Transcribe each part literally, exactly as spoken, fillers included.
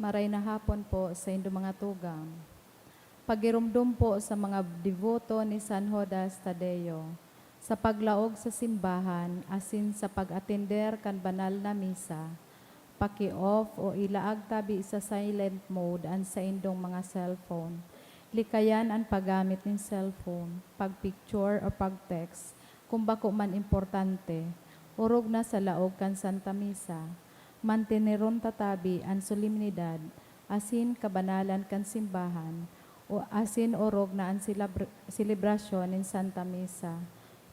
Maray na hapon po sa indo mga tugang. Pagiromdom po sa mga deboto ni San Judas Tadeo, sa paglaog sa simbahan asin sa pag-atender kan banal na misa, paki-off o ilaag tabi sa silent mode an saindong mga cellphone. Likayan an paggamit nin cellphone, pag-picture o pag-text kung bako man importante, orog na sa laog kan Santa Misa. Manteneron ta tabi an solemnidad asin kabanalan kan simbahan, o asin orog na an selebr-, selebrasyon nin Santa Misa.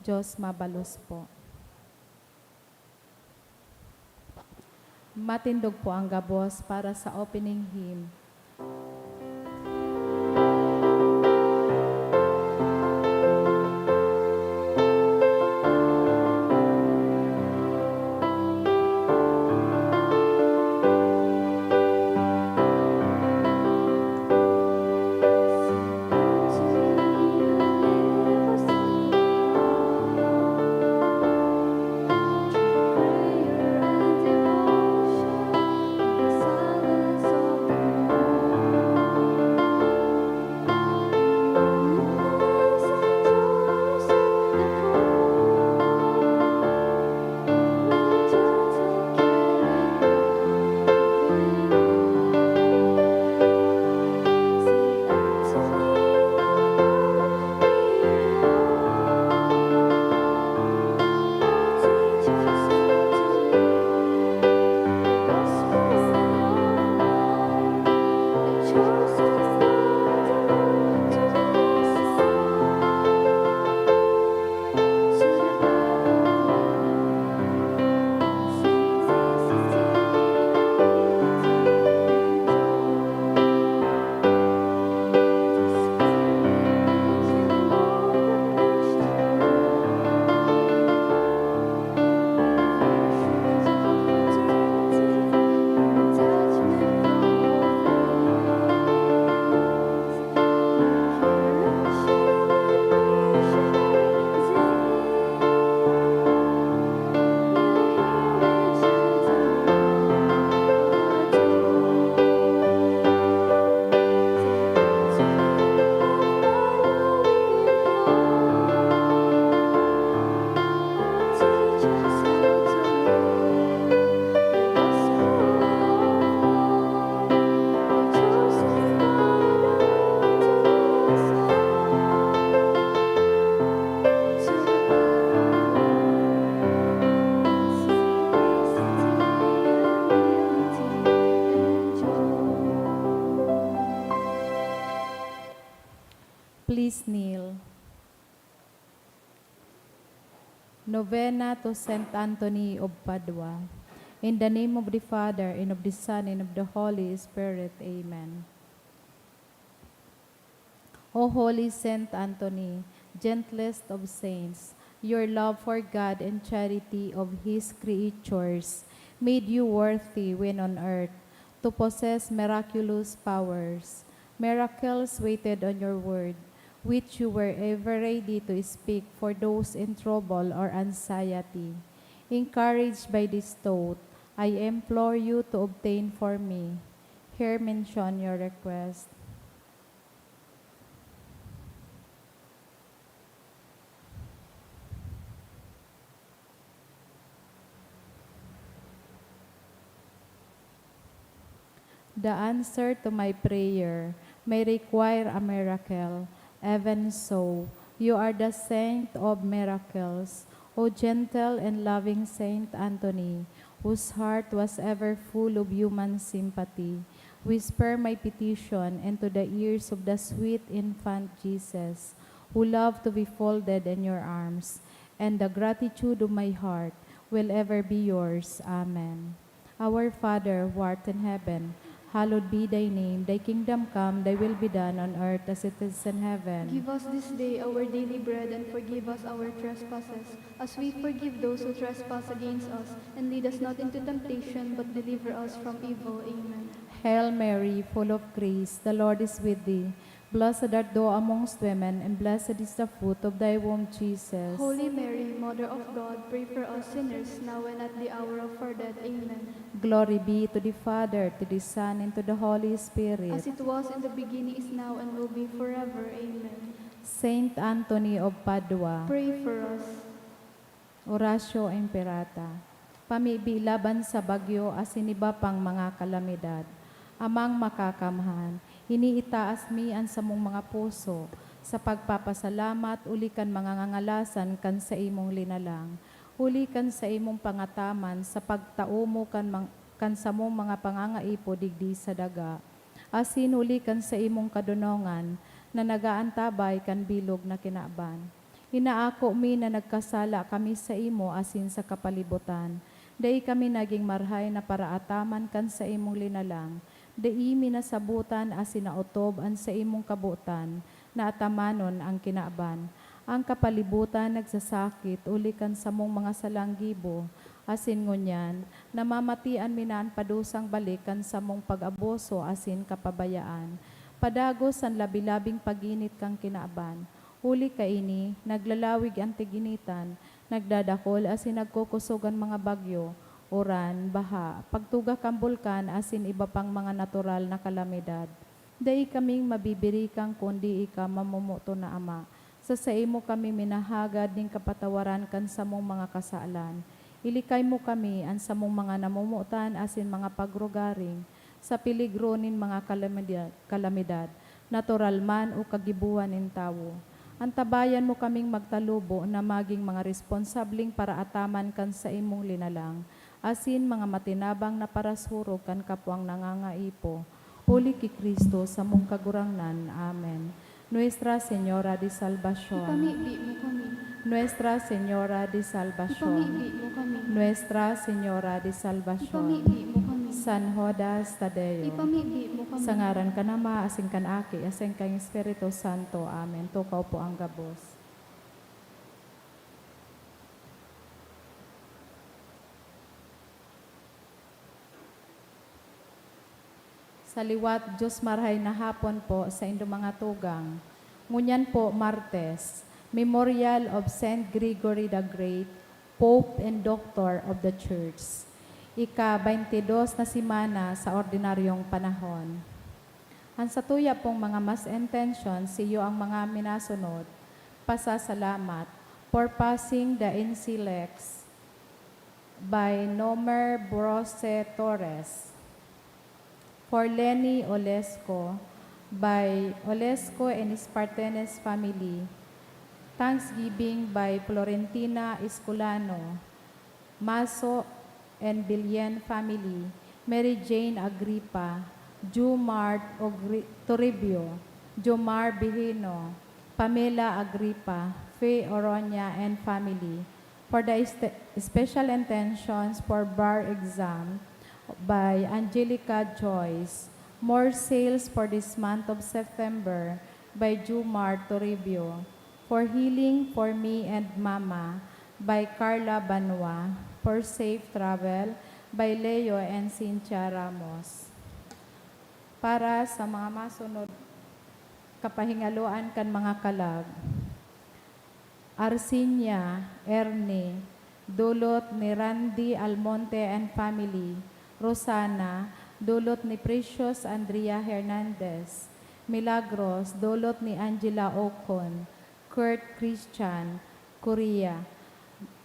Diyos mabalos po. Matindog po ang gabos para sa opening hymn. Please kneel. Novena to Saint Anthony of Padua. In the name of the Father, and of the Son, and of the Holy Spirit. Amen. O holy Saint Anthony, gentlest of saints, your love for God and charity of His creatures made you worthy when on earth to possess miraculous powers. Miracles waited on your word, which you were ever ready to speak for those in trouble or anxiety. Encouraged by this thought, I implore you to obtain for me. Here mention your request. The answer to my prayer may require a miracle. Even so, you are the saint of miracles, O gentle and loving Saint Anthony, whose heart was ever full of human sympathy. Whisper my petition into the ears of the sweet infant Jesus, who loved to be folded in your arms, and the gratitude of my heart will ever be yours. Amen. Our Father, who art in heaven, hallowed be thy name. Thy kingdom come, thy will be done on earth as it is in heaven. Give us this day our daily bread, and forgive us our trespasses, as we forgive those who trespass against us. And lead us not into temptation, but deliver us from evil. Amen. Hail Mary, full of grace, the Lord is with thee. Blessed art thou amongst women, and blessed is the fruit of thy womb, Jesus. Holy Mary, Mother of God, pray for us sinners, now and at the hour of our death. Amen. Glory be to the Father, to the Son, and to the Holy Spirit. As it was in the beginning, is now, and will be forever. Amen. Saint Anthony of Padua. Pray for us. Oratio Imperata. Pamibi laban sa bagyo asin iba pang mga kalamidad. Amang Makakamhan, iniitaas mi an samong mga puso sa pagpapasalamat huli kan mga ngangalasan kan saimong linalang, huli kan saimong pangataman sa pagtao mo kan mang-, kan samong mga pangangaipo digdi sa daga, asin huli kan saimong kadonongan na nag-aantabay kan bilog na kinaban. Inaako mi na nagkasala kami saimo asin sa kapalibutan. Dai kami nagin marahay na paraataman kan saimong linalang. Dai mi nasabotan asin naotob an saimong kabotan na atamanon an kinaban. An kapalibutan nagsasakit huli kan samong mga salang gibo, asin ngunyan, namamatian mi na an padusang balik kan samong pag-abuso asin kapabayaan. Padagos an labi-labing pag-init kan kinaban. Huli kaini, naglalawig an tiginitan, nagdadakol asin nagkukosog an mga bagyo, uran, baha, pagtuga kan bulkan asin iba pang mga natural na kalamidad. Dai kaming mabibirikan kundi ika, mamomoton na Ama. Sa saimo kami minahagad nin kapatawaran kan samong mga kasalan. Ilikay mo kami, an samong mga namomotan asin mga pagrugaring, sa peligro nin mga kalamidad, kalamidad, natural man o kagibohan nin tawo. Antabayan mo kaming magtalubo na magin mga responsableng paraataman kan saimong linalang, asin mga matinabang na parasurog kan kapwang nangangaipo. Huli ki Cristo, samong Kagurangnan. Amen. Nuestra Señora de Salvacion. Ipamibi mo kami. Nuestra Señora de Salvacion. Ipamibi mo kami. Nuestra Señora de Salvacion. Ipamibi mo kami. San Judas Tadeo. Ipamibi mo kami. Sa ngaran kan Ama, asin kan Aki, asin kan Espiritu Santo. Amen. Tukaw po ang gabos. Sa liwat, Diyos marahay na hapon po sa indo mga tugang. Ngunyan po, Martes, Memorial of Saint Gregory the Great, Pope and Doctor of the Church. Ika-baynte dos na semana sa ordinaryong panahon. An satuya pong mga mass intention, siyo ang mga minasunod. Pasasalamat for passing the N C Lex by Nomer Brose Torres. For Lenny Olesco by Olesco and Spartenes family. Thanksgiving by Florentina Escolano, Maso and Billen family, Mary Jane Agripa, Jumart Ogri-, Toribio, Jomar Bihino, Pamela Agripa, Fe Oroña and family, for the este-, special intentions for bar exam by Angelica Joyce, more sales for this month of September by Jumar Toribio, for healing for me and Mama by Carla Banua, for safe travel by Leo and Cynthia Ramos. Para sa mga masunod, kapahingaloan kan mga kalag. Arsinia, Ernie, dulot ni Randy Almonte and family. Rosana, dulot ni Precious Andrea Hernandez. Milagros, dulot ni Angela Ocon. Kurt Christian, Korea,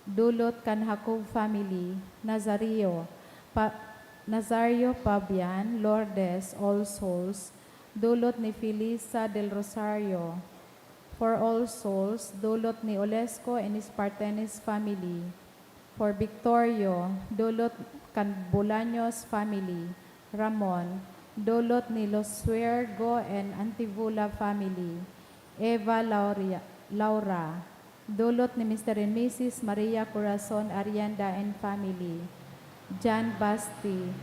dulot kan Jacob family. Nazario, Pa-, Nazario Fabian, Lourdes, All Souls, dulot ni Felisa del Rosario. For All Souls, dulot ni Olesco and Spartenis family. For Victorio, dulot kan Bolaños family. Ramon, dulot ni Losuergo and Antivula family. Eva Lauria-, Laura, dulot ni Mister and Missus Maria Corazon Arienda and family. Jan Basti,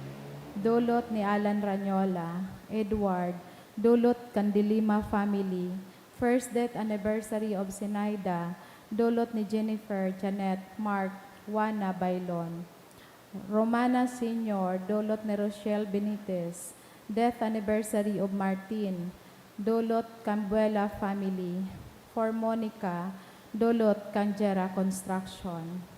dulot ni Alan Ranyola. Edward, dulot kan Dilima family. First death anniversary of Sinaida, dulot ni Jennifer, Janet, Mark, Juana Bailon. Romana Senior, dulot ni Rochelle Benitez. Death anniversary of Martin, Dulot kan Buela family. For Monica, dulot kan Jera Construction.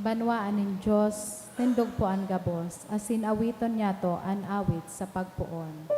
Banwaan nin Dios, tindog po an gabos, asin awiton niyato an awit sa pagpoon.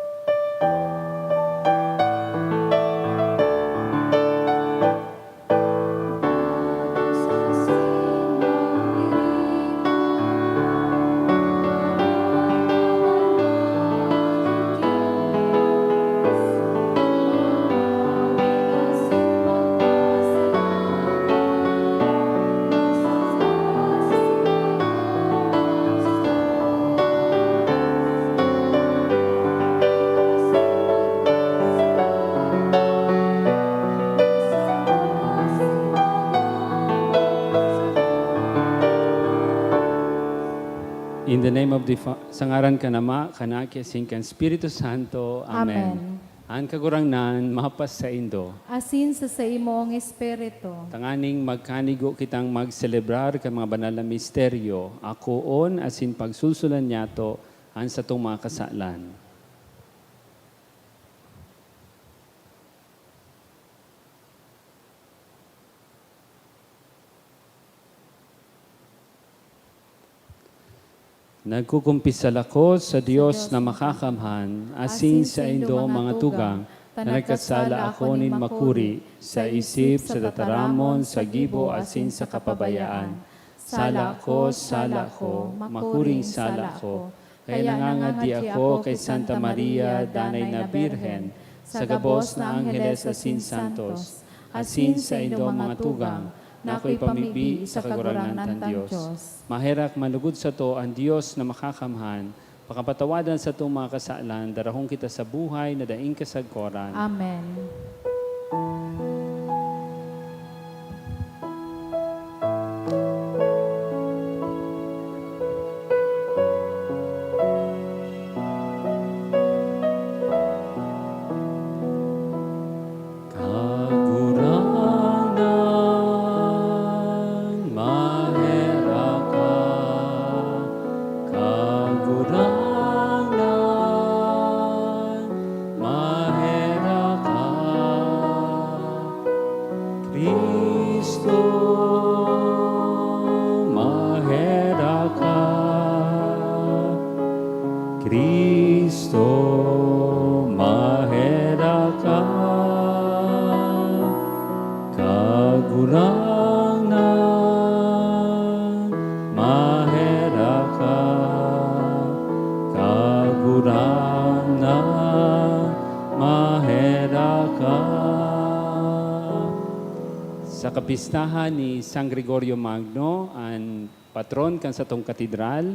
In the name of the Fa-, sa ngaran kan Ama, kan Aki, asin kan Espiritu Santo. Amen. Amen. An Kagurangnan mapasaindo. Asin sa saimong espiritu. Tanganing magkanigo kitang magselebrar kan mga banal na misteryo, akoon asin pagsulsulan niyato an satong mga kasalan. Nagkukumpisal ako sa Dios na Makakamhan, asin saindo, mga tugang, na nagkasala ako nin makuri, sa isip, sa tataramon, sa gibo, asin sa kapabayaan. Sala ko, sala ko, makuring sala ko. Kaya nangangadi ako kay Santa Maria, danay na Birhen, sa gabos na angheles asin santos, asin saindo, mga tugang, na ako ipamibi sa Kagurangnan kan Dios. Maherak manlugod sato an Dios na Makakamhan, pakapatawadan satong mga kasalan, darahon kita sa buhay na daing kasagkoran. Amen. Kagurangnan, maherak ka. Kagurangnan, maherak ka. Cristo, maherak ka. Cristo, maherak ka. Kagurangnan, maherak ka. Kagurangnan, maherak ka. Sa kapistahan ni San Gregorio Magno, an patron kan satong katedral,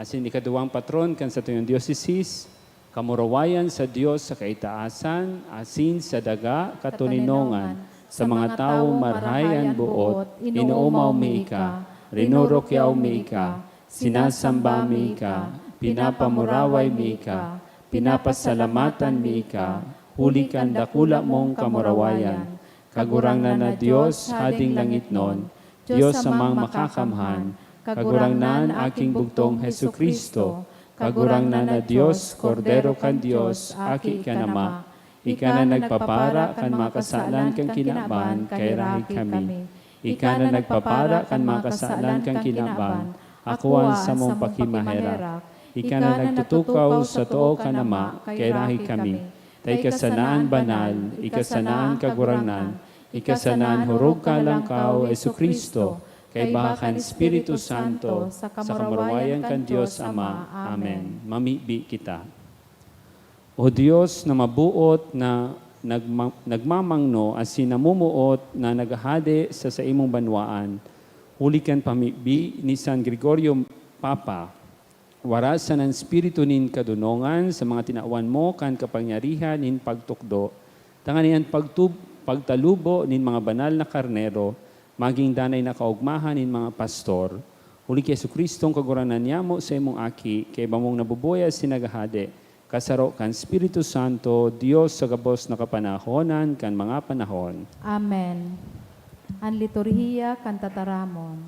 asin ikaduwang patron kan satuyang diosesis, kamurawayan sa Dios sa kaitaasan, asin sa daga katoninongan, sa mga tawo marahay an boot, inoomaw mi ika, rinurukyaw mi ika, sinasamba mi ika, pinapamuraway mi ika, pinapasalamatan mi ika, huli kan dakula mong kamurawayan. Kagurangnan na Dios, Hading langitnon, Dios Amang Makakamhan, Kagurangnan, Aking bugtong Jesu-Cristo, Kagurangnan na Dios, Kordero kan Dios, Aki kan Ama, ika na nagpapara kan mga kasalan kan kinaban, kairahi kami. Ika na nagpapara kan mga kasalan kan kinaban, akoa samong pakimaherak. Ika na nagtutukaw sa too kan Ama, kairahi kami. Ta ika sana an banal, ika sana an kagurangnan, ika sana an hurog kalangkaw, Jesu-Cristo, kaiba kan Espiritu Santo, sa kamurawayan kan Dios Ama. Amen. Mamibi kita. O Dios na mabuot na nagma-, nagmamangno asin namumuot na naghahade sa saimong banwaan, huli kan pamibi ni San Gregorio Papa. Warasan an espiritu nin kadonongan sa mga tinawan mo kan kapangyarihan nin pagtukdo, tanganing an pagtub-, pagtalubo nin mga banal na karnero magin danay na kaogmahan nin mga pastor. Huli ki Jesu-Cristong Kagurangnan niyamo, saimong Aki, kaiba mong nabubuhay asin naghahade, kasaro kan Espiritu Santo, Dios sa gabos na kapanahonan kan mga panahon. Amen. An liturhiya kan tataramon.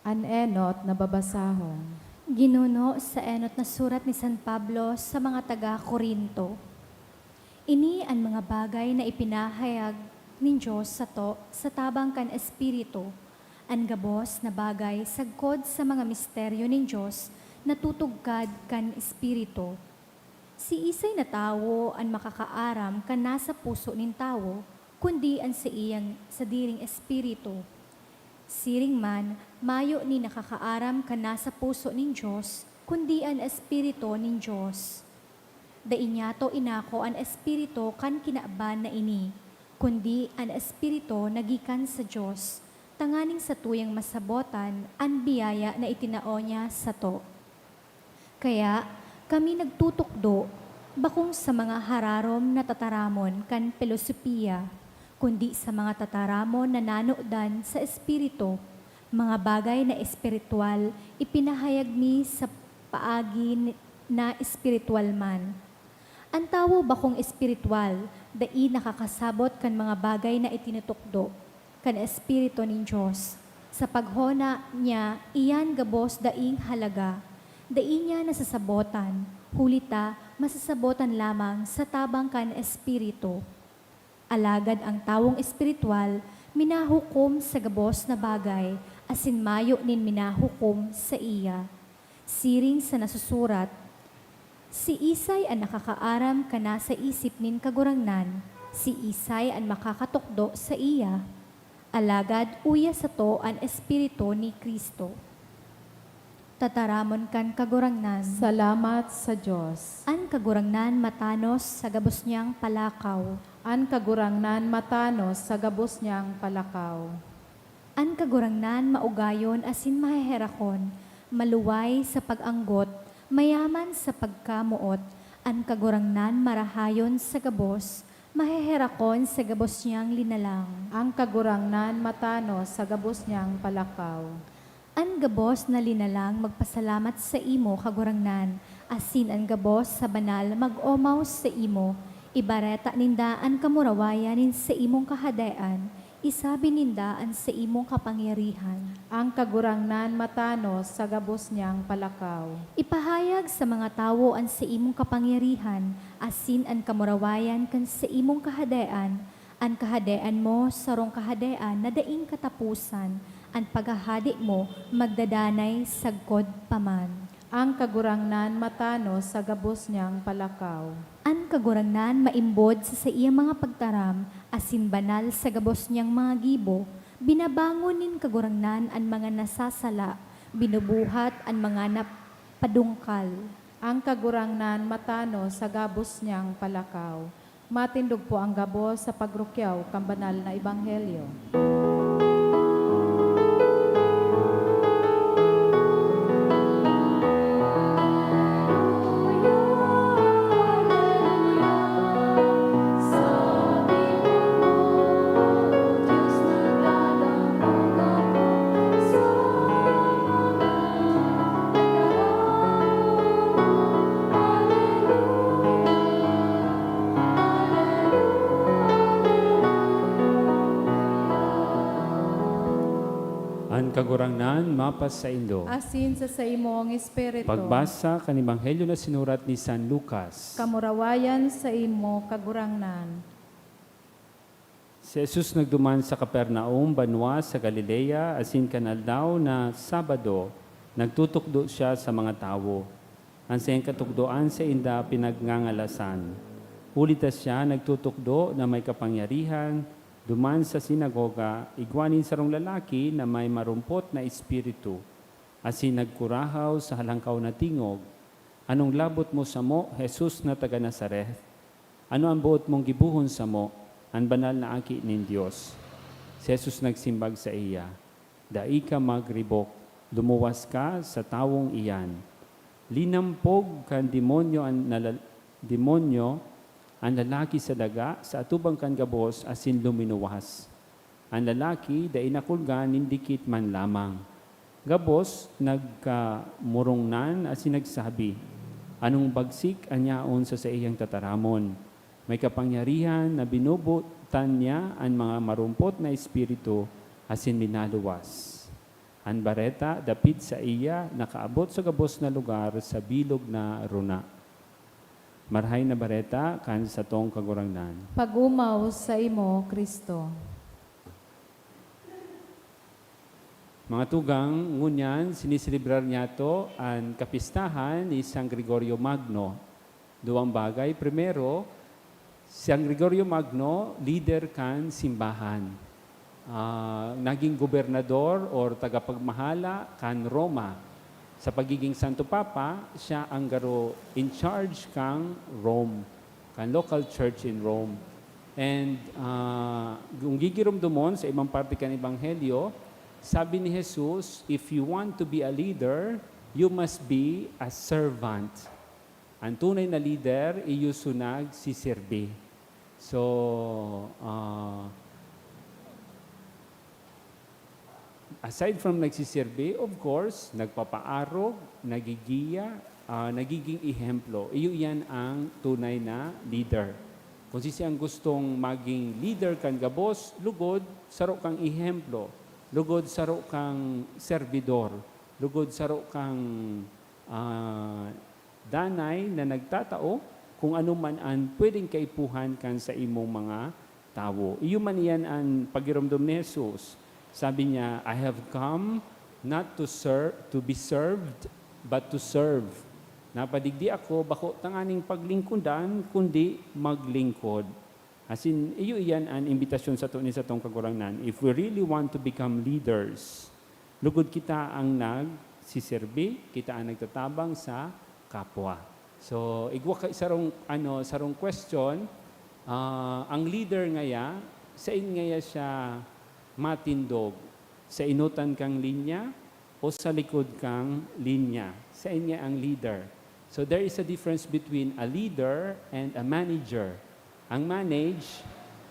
An enot na babasahon. Ginuno sa enot na surat ni San Pablo sa mga taga Corinto. Ini an mga bagay na ipinahayag nin Dios sato sa tabang kan Espiritu. An gabos na bagay sagkod sa mga misteryo nin Dios natutugkad kan Espiritu. Siisay na tawo an makakaaram kan nasa puso nin tawo, kundi an saiyang sadiring espiritu? Siring man, mayo nin nakakaaram kan nasa puso nin Dios, kundi an Espiritu nin Dios. Dai niyato inako an Espiritu kan kinaban na ini, kundi an Espiritu na gikan sa Dios, tanganing satuyang masabotan an biyaya na itinao niya sato. Kaya, kami nagtutukdo, bakong sa mga hararom na tataramon kan pilosopiya, kundi sa mga tataramon na nanodan sa Espiritu. Mga bagay na espiritual, ipinahayag mi sa paagi ni-, na espiritual man. An tawo bakong espiritual, dai nakakasabot kan mga bagay na itinutukdo kan Espiritu nin Dios. Sa paghona niya, iyan gabos daing halaga. Dai niya nasasabotan, huli ta masasabotan lamang sa tabang kan Espiritu. Alagad ang tawong espiritual minahukom sa gabos na bagay, asin mayo nin minahukom saiya. Siring sa nasusurat, "Siisay an nakakaaram kan nasa isip nin Kagurangnan? Siisay an makakatukdo saiya?" Alagad uya sato an Espiritu ni Cristo. Tataramon kan Kagurangnan. Salamat sa Dios. An Kagurangnan matanos sa gabos niyang palakaw. An Kagurangnan matanos sa gabos niyang palakaw. An Kagurangnan maugayon asin maheherakon, maluway sa pag-anggot, mayaman sa pagkamoot. An Kagurangnan marahayon sa gabos, maheherakon sa gabos niyang linalang. An Kagurangnan matanos sa gabos niyang palakaw. An gabos na linalang magpasalamat saimo, Kagurangnan, asin an gabos sa banal mag-omaw saimo. Ibareta ninda an kamurawayan nin saimong Kahadean, isabi ninda an saimong kapangyarihan. An Kagurangnan matanos sa gabos niyang palakaw. Ipahayag sa mga tawo an saimong kapangyarihan, asin an kamurawayan kan saimong Kahadean. An Kahadean mo sarong Kahadean na daing kataposan, an paghahade mo magdadanay sagkod pa man. An Kagurangnan matanos sa gabos niyang palakaw. An Kagurangnan maimbod sa saiyang mga pagtaram, asin banal sa gabos niyang mga gibo. Binabangon nin Kagurangnan an mga nasasala, binubuhat an mga napadungkal. An Kagurangnan matanos sa gabos niyang palakaw. Matindog po ang gabos sa pagrukyaw kan banal na ebanghelyo. An Kagurangnan mapasaindo. Asin sa saimong espiritu. Pagbasa kan Ebanghelyo na sinurat ni San Lucas. Kamurawayan saimo, Kagurangnan. Si Jesus nagduman sa Capernaum, banwa sa Galilea, asin kan aldaw na Sabado, nagtutukdo siya sa mga tawo. An saiyang katukdoan sainda pinagngangalas-an. Huli ta siya nagtutukdo na may kapangyarihan, duman sa sinagoga, igwa nin sarong lalaki na may marumpot na espiritu, asin nagkurahaw sa halangkaw na tingog, "Anong labot mo samo, Jesus na taga Nazaret? Ano an boot mong gibohon samo, an banal na Aki nin Dios?" Si Jesus nagsimbag saiya, "Dai ka magribok, lumuwas ka sa tawong iyan." Linampog kan demonyo an nala-, demonyo an lalaki sa daga, sa atubang kan gabos, asin luminuwas. An lalaki dai nakulga nin dikit man lamang. Gabos nagkamurongnan asin nagsabi, "Anong bagsik an yaon sa saiyang tataramon? May kapangyarihan na binubutan niya an mga marumpot na espiritu asin minaluwas." An bareta dapit saiya nakaabot sa gabos na lugar sa bilog na rona. Marahay na Bareta kan satong Kagurangnan. Pag-omaw saimo, Cristo. Mga tugang, ngunyan siniselebrar niyato an kapistahan ni San Gregorio Magno. Duwang bagay. Primero, si San Gregorio Magno, lider kan simbahan. Ah, naging gobernador or tagapagmahala kan Roma. Sa pagiging Santo Papa, siya ang garo in charge kan Rome, kan local church in Rome. And, ah, kung gigiromdomon sa ibang parte kan Ebanghelyo, sabi ni Jesus, "If you want to be a leader, you must be a servant." An tunay na lider, iyo so nagsiserbi. So, ah, aside from nagsiserbi, of course, nagpapaarog, nagigiya, ah, nagiging ehemplo. Iyo iyan ang tunay na leader. Kung sisi ang gustong maging leader kan gabos, lugod, saro kang ehemplo. Lugod, saro kang serbidor. Lugod, saro kang, ah, danay na nagtatao kung ano man an pwedeng kaipuhan kan saimong mga tawo. Iyo man iyan an pagiromdom ni Jesus. Sabi niya, "I have come not to ser-, to be served, but to serve." Napadigdi ako, bako tanganing paglingkodan, kundi maglingkod. As in, iyo iyan an imbitasyon sato ni satong Kagurangnan. If we really want to become leaders, lugod kita ang nagsiserbi, kita ang nagtatabang sa kapwa. So, igwa ka sarong, ano, sarong question, ah, ang leader ngaya, sain ngaya siya matindog? Sa enotan kang linya o sa likod kang linya? Sain nga ang leader? So, there is a difference between a leader and a manager. Ang manage,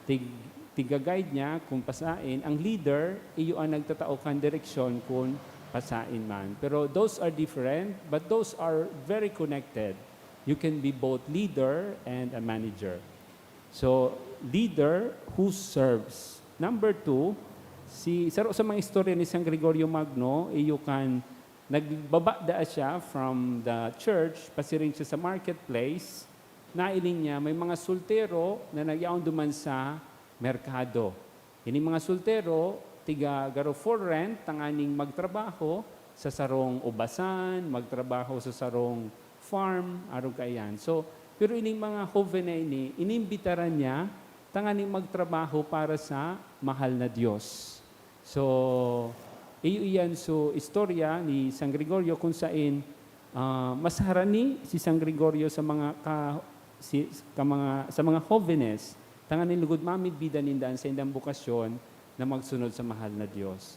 tig-, tiga-guide niya kung pasain. Ang leader, iyo ang nagtatao kan direksyon kung pasain man. Pero those are different, but those are very connected. You can be both leader and a manager. So, leader who serves. Number two, si, saro sa mga istorya ni San Gregorio Magno, iyo kan nagbaba daa siya from the church, pasiring siya sa marketplace, nailing niya, may mga soltero na nagyaon duman sa merkado. Ini mga soltero, tiga garo for rent, tanganing magtrabaho sa sarong ubasan, magtrabaho sa sarong farm, arog kaiyan. So, pero ining mga hoven na ini, inimbitaran niya tanganing magtrabaho para sa mahal na Dios. So, iyo iyan so istorya ni San Gregorio kung sain, ah, mas harani si San Gregorio sa mga ka-, si, ka mga, sa mga hovenes, tanganing lugod mamidbidan ninda an saindang bokasyon na magsunod sa mahal na Dios.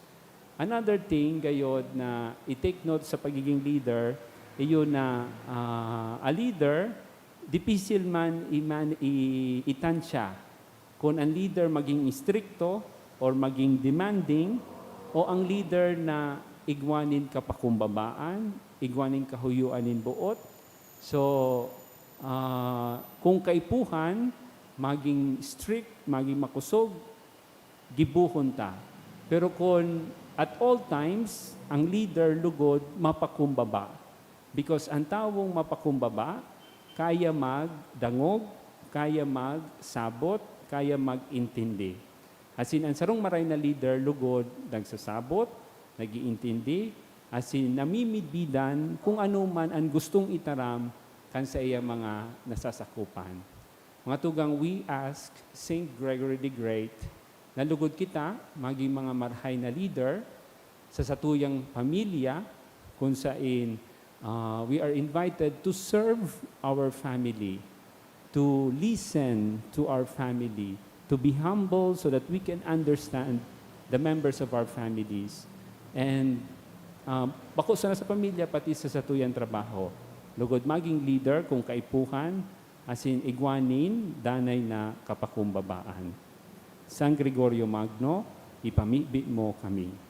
Another thing, gayod na i-take note sa pagiging leader, iyo na, ah, a leader, dipisil man i-man-, i-, itansya. Kun an leader maging istrikto or maging demanding, o ang leader na igwa nin kapakumbabaan, igwa nin kahuyoan nin boot. So, ah, kung kaipuhan, maging strict, maging makosog, gibohon ta. Pero kun at all times, ang leader lugod mapakumbaba. Because ang tawong mapakumbaba, kaya magdangog, kaya magsabot, kaya mag-intindi. Asin an sarong maray na leader lugod nagsasabot, nag-iintindi, asin namimidbidan kung ano man an gustong itaram kan saiyang mga nasasakopan. Mga tugang, we ask Saint Gregory the Great na lugod kita magin mga marahay na leader sa satuyang pamilya, kun sain Uh, we are invited to serve our family, to listen to our family, to be humble so that we can understand the members of our families. And, um, bako sana sa pamilya, pati sa satuyang trabaho. Lugod magin leader kung kaipuhan, asin igwa nin danay na kapakumbabaan. San Gregorio Magno, ipamibi mo kami.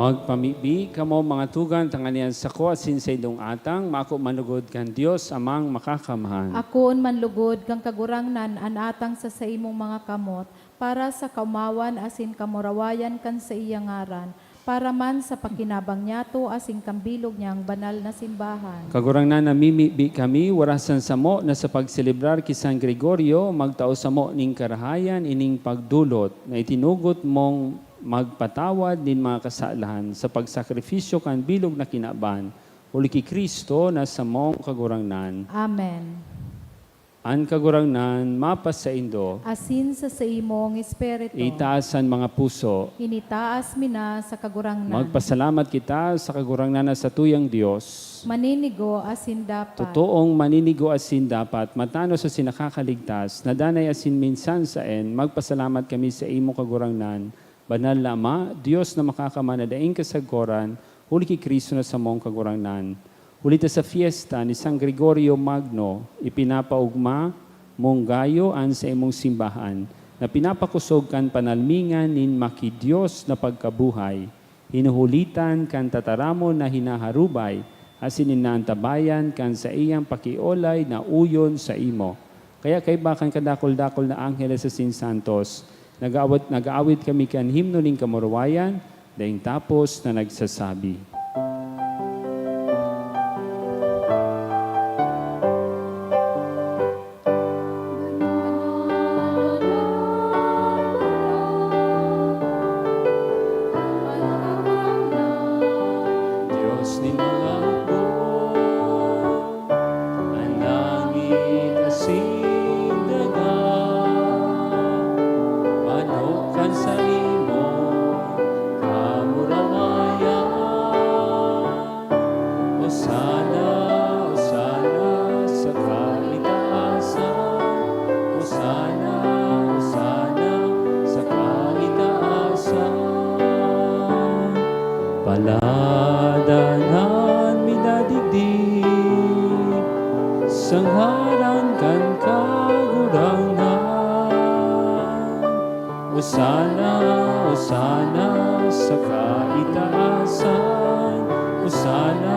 Magpamibi kamo, mga tugang, tanganing an sako asin saindong atang mako man lugod kan Dios Amang Makakamhan. Akoon man lugod kan Kagurangnan an atang sa saimong mga kamot, para sa kaomawan asin kamurawayan kan saiyang ngaran, para man sa pakinabang niyato asin kan bilog niyang banal na simbahan. Kagurangnan, namimibi kami, warasan samo na sa pagselebrar ki San Gregorio, magtao samo nin karahayan ining pagdolot na itinugot mong magpatawad nin mga kasalan sa pagsakripisyo kan bilog na kinaban, huli ki Cristo na samong Kagurangnan. Amen. An Kagurangnan mapasaindo. Asin sa saimong espiritu. Itaas an mga puso. Initaas mi na sa Kagurangnan. Magpasalamat kita sa Kagurangnan na satuyang Dios. Maninigo asin dapat. Totoong maninigo asin dapat, matanos asin nakakaligtas, na danay asin minsan saen, magpasalamat kami sa imo, Kagurangnan, Banal na Ama, Dios na Makakamhan na daing kasagkoran, huli ki Cristo na samong Kagurangnan. Huli ta sa fiesta ni San Gregorio Magno, ipinapaogma mong gayo an saimong simbahan, na pinapakosog kan panalmingan nin maki-Dios na pagkabuhay, hinuhulitan kan tataramon na hinaharubay, asin inaantabayan kan saiyang pakiolay na uyon saimo. Kaya kaiba kan kadakul-dakul na angheles asin santos, nag-aawit, nag-aawit kami kan himno nin kamurawayan, daing tapos na nagsasabi, Dios nin mga hukbo, an langit asin daga, manok kan saimong kamurawayan. Osana, Osana sa kaitaasan, Osana, Osana sa kaitaasan. Palad an minadigdi sa ngaran kan Kagurangnan. Osana, Osana sa kaitaasan. Osana,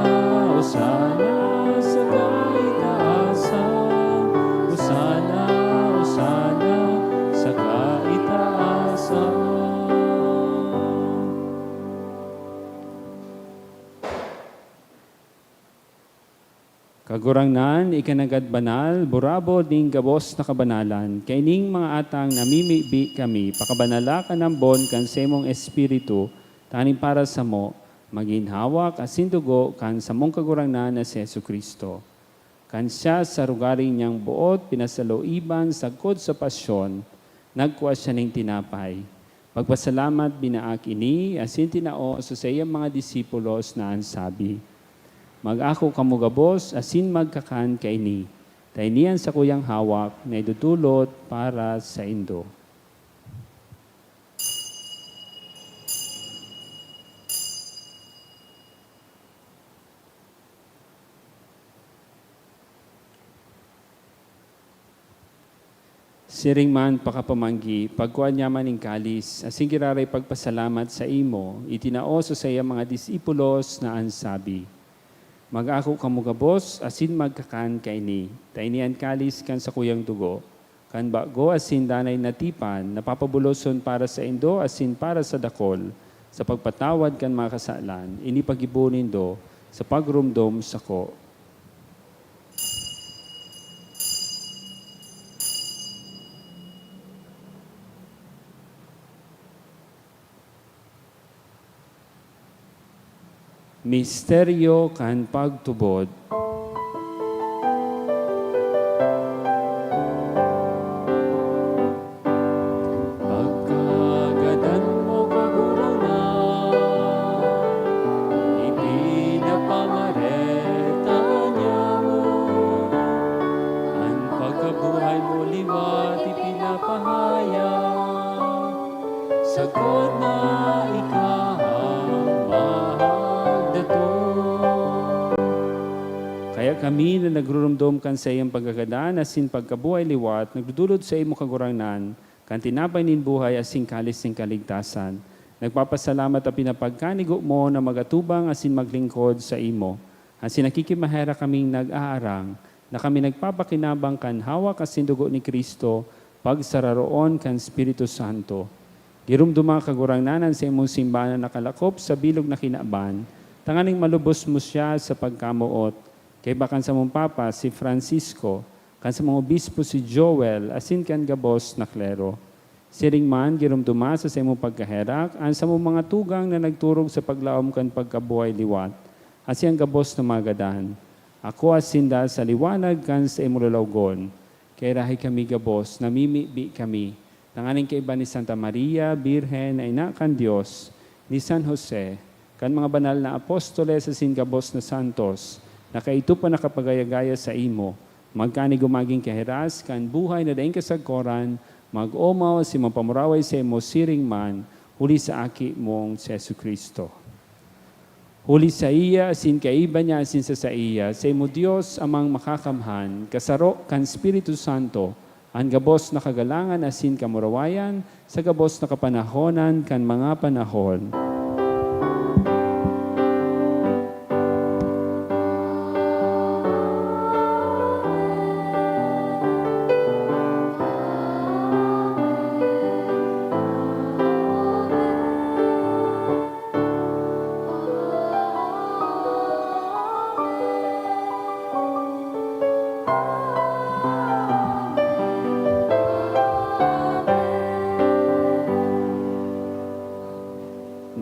Osana sa kaitaasan. Osana, Osana sa kaitaasan. Kagurangnan, ika nanggad banal, burabod nin gabos na kabanalan. Kaining mga atang namimibi kami, pakabanala kan ambon kan saimong Espiritu, tanganing para samo, magin hawak asin dugo kan samong Kagurangnan na si Jesu-Cristo. Kan siya sa arogaring niyang boot pinasaloiban sagkod sa pasyon, nagkua siya nin tinapay. Magpasalamat binaak ini, asin tinao sa saiyang mga disipulos na an sabi, "Mag-ako kamo gabos asin magkakan kaini, ta ini an sakuyang hawak na idodolot para saindo." Siring man pakapamanggi, pagkua niya man nin kalis, asin giraray pagpasalamat saimo, itinao sa saiyang mga disipulos na an sabi, "Mag-ako kamo gabos asin magkakan kaini, ta ini an kalis kan sakuyang dugo, kan bago asin danay na tipan, na papabuloson para saindo asin para sa dakol, sa pagpatawad kan mga kasalan. Ini paggibo nindo sa pagromdom sako." Misteryo kan pagtubod. Pagkagadan mo, Kagurangnan, ipinapangareta niamo. An pagkabuhay mo liwat ipinapahayag, sagkod na ika an magdatong. Kaya kami na nagruromdom kan saiyang pagkagadan asin pagkabuhay liwat, nagdodolot saimo, Kagurangnan, kan tinapay nin buhay asin kalis nin kaligtasan. Nagpapasalamat ta pinapagkanigo mo na mag-atubang asin maglingkod saimo. Asin nakikimaherak kaming nag-aarang na kami nagpapakinabang kan hawak asin dugo ni Cristo, pagsararoon kan Espiritu Santo. Giromdoma, Kagurangnan, an saimong simbahan na nakalakop sa bilog na kinaban, tanganing malubos mo siya sa pagkamoot, kaiba kan samong Papa, si Francisco, kan samong obispo, si Joel, asin kan gabos na klero. Siring man, giromdoma sa saimong pagkaherak an samong mga tugang na nagturog sa paglaom kan pagkabuhay liwat, asin an gabos na mga gadan. Akoa sinda sa liwanag kan saimong lalawogon. Kairahay kami gabos, namimibi kami, tanganing kaiba ni Santa Maria, Birhen na ina kan Dios, ni San Jose, kan mga banal na apostoles asin gabos na santos, na kaidto pa nakapagaya-gaya saimo, magkanigo magin kahiras kan buhay na daing kasagkoran, mag-omaw asin magpamuraway saimo siring man, huli sa Aki mong si Jesu-Cristo. Huli saiya, asin kaiba niya, asin sa saiya, saimo, Dios Amang Makakamhan, kasaro kan Espiritu Santo, an gabos na kagalangan asin kamurawayan, sa gabos na kapanahonan kan mga panahon.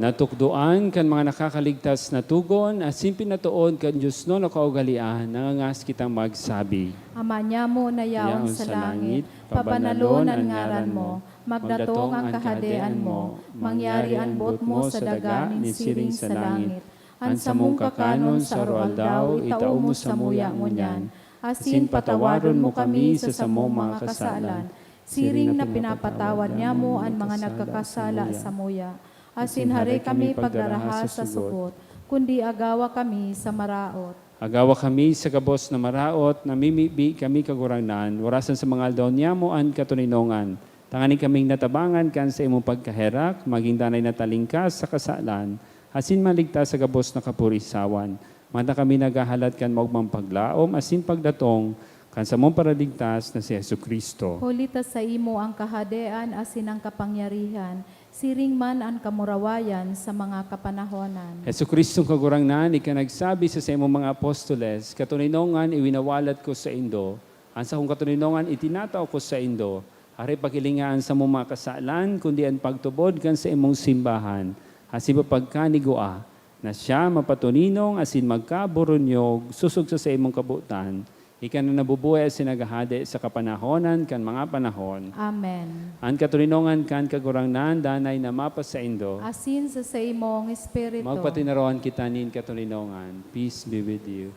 Natukdoan kan mga nakakaligtas na togon asin pinatoon kan diosnon na kaugalean, nangangas kitang magsabi, Ama niamo na yaon sa langit, pabanalon an ngaran mo, magdatong an kahadean mo, mangyari an boot mo sa daga nin siring sa langit. An samong kakanon sa aroaldaw, itao mo samuya ngunyan, asin patawaron mo kami sa samong mga kasalan, siring na pinapatawad niamo an mga nagkakasala samuya. Asin hare kami pagdaraha sa sugot, kundi agawa kami sa maraot. Agawa kami sa gabos na maraot, namimibi kami, Kagurangnan, warasan sa mga aldaw niamo an katoninongan, tanganing kaming natabangan kan saimong pagkaherak, magin danay na talingkas sa kasalan, asin maligtas sa gabos na kapurisawan. Mata kami naghahalat kan maogmang paglaom asin pagdatong kan samong Paraligtas na si Jesu-Cristo. Huli ta saimo an kahadean asin an kapangyarihan, siring man an kamurawayan sa mga kapanahonan. Jesu-Cristong Kagurangnan, ika nagsabi sa saimong mga apostoles, "Katoninongan iwinawalat ko saindo, an sakong katoninongan itinatao ko saindo." Hare, paghilinga an samong mga kasalan, kundi an pagtubod kan saimong simbahan, asin papagkanigua na siya mapatoninong asin magkaburunyog sosog sa saimong kabotan, Ika na nabubuhay asin naghahade sa kapanahonan kan mga panahon. Amen. An katoninongan kan Kagurangnan danay na mapasaindo. Asin sa saimong espiritu. Magpatinaroan kita nin katoninongan. Peace be with you.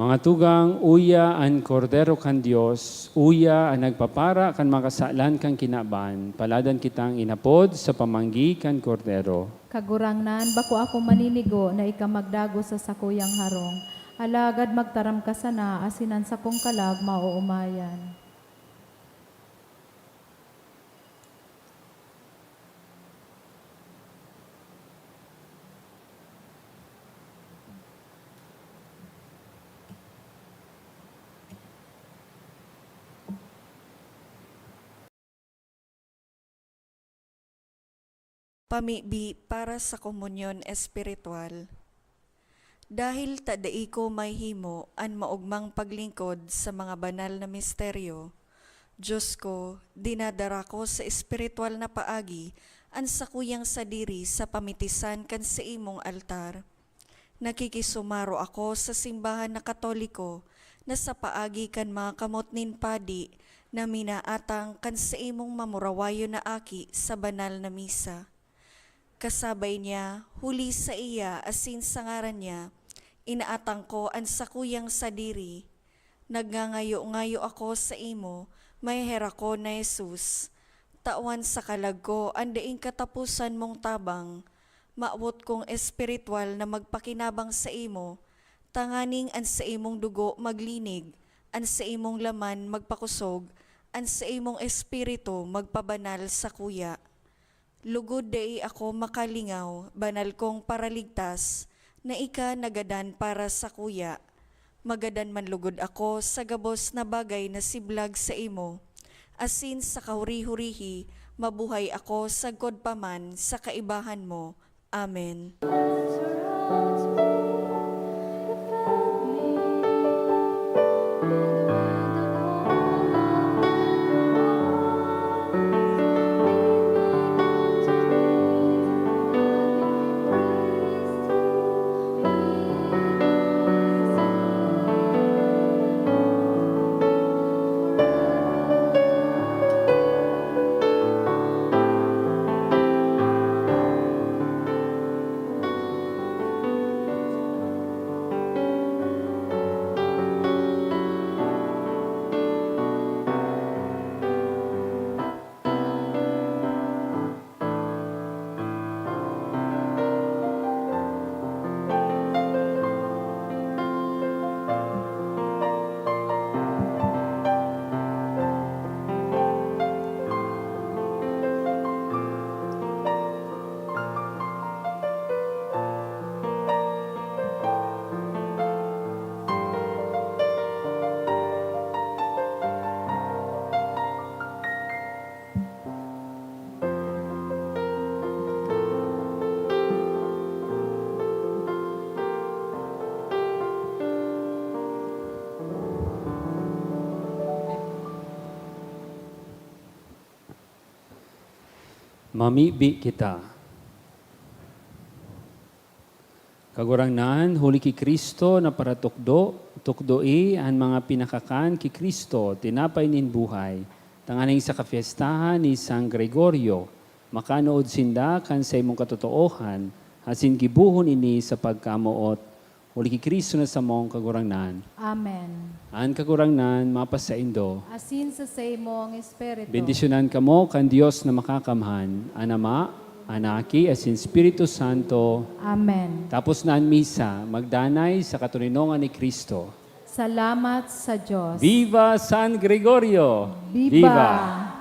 Mga tugang, uya an Kordero kan Dios, uya an nagpapara kan mga kasalan kan kinaban. Paladan kitang inapod sa pamanggi kan Kordero. Kagurangnan, bako ako maninigo na ika magdagos sa sakuyang harong, alagad magtaram ka sana asin an sakong kalag maoomayan. Pamibi para sa komunyon espiritual. Dahil ta dai ko mahihimo an maogmang paglingkod sa mga banal na misteryo, Dios ko, dinadara ko sa espiritual na paagi an sakuyang sadiri sa pamitisan kan saimong altar. Nakikisumaro ako sa simbahan na Katoliko na sa paagi kan mga kamot nin padi na minaatang kan saimong mamurawayon na aki sa banal na misa. Kasabay niya, huli saiya asin sa ngaran niya, inaatang ko an sakuyang sadiri. Nagngangayo-ngayo ako saimo, maheherakon na Jesus. Tawan sa kalag ko an daing kataposan mong tabang. Mawot kong espiritual na magpakinabang saimo, tanganing an saimong dugo maglinig, an saimong laman magpakosog, an saimong espiritu magpabanal sakuya. Lugod dai ako makalingaw, banal kong Paraligtas, na ika nagadan para sakuya. Magadan man lugod ako sa gabos na bagay na siblag saimo, asin sa kahuri-hurihi mabuhay ako sagkod pa man sa kaibahan mo. Amen. Mamibi kita. Kagurangnan, huli ki Cristo na paratukdo, tukdoi an mga pinakakan ki Cristo, tinapay nin buhay, tanganing sa kapyestahan ni San Gregorio, makanood sinda kan saimong katotoohan, asin gibohon ini sa pagkamoot. Huli ki Cristo na samong Kagurangnan. Amen. An Kagurangnan mapasaindo. Asin sa saimong espiritu. Bendisyonan kamo kan Dios na Makakamhan, an Ama, an Aki, asin Espiritu Santo. Amen. Tapos na an misa, magdanay sa katoninongan ni Cristo. Salamat sa Dios. Viva San Gregorio! Viva! Viva!